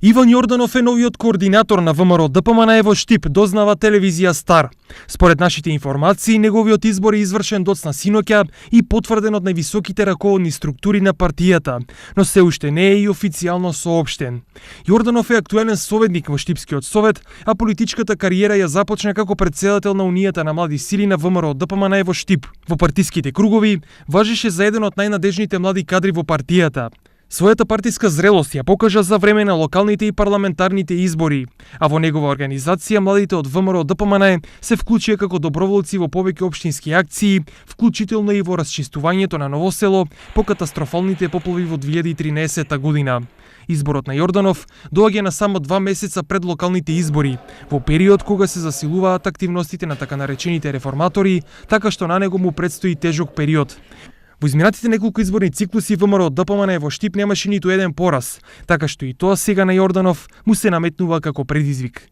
Иван Јорданов е новиот координатор на ВМРО ДПМНЕ во Штип, дознава телевизија Стар. Според нашите информации, неговиот избор е извршен доцна синоќа и потврден од највисоките раководни структури на партијата, но се уште не е и официјално соопштен. Јорданов е актуелен советник во Штипскиот совет, а политичката кариера ја започна како претседател на Унијата на млади сили на ВМРО ДПМНЕ во Штип. Во партиските кругови важеше за еден од најнадежните млади кадри во партијата. Својата партиска зрелост ја покажа за време на локалните и парламентарните избори, а во негова организација младите од ВМРО ДПМНЕ се вклучија како доброволци во повеќе општински акции, вклучително и во расчистувањето на Ново село по катастрофалните поплави во 2013 година. Изборот на Јорданов доаѓа на само 2 месеца пред локалните избори, во период кога се засилуваат активностите на така наречените реформатори, така што на него му предстои тежок период. Во изминатите неколку изборни циклуси ВМРО ДПМНЕ во Штип немаше ниту еден пораз, така што и тоа сега на Јорданов му се наметнува како предизвик.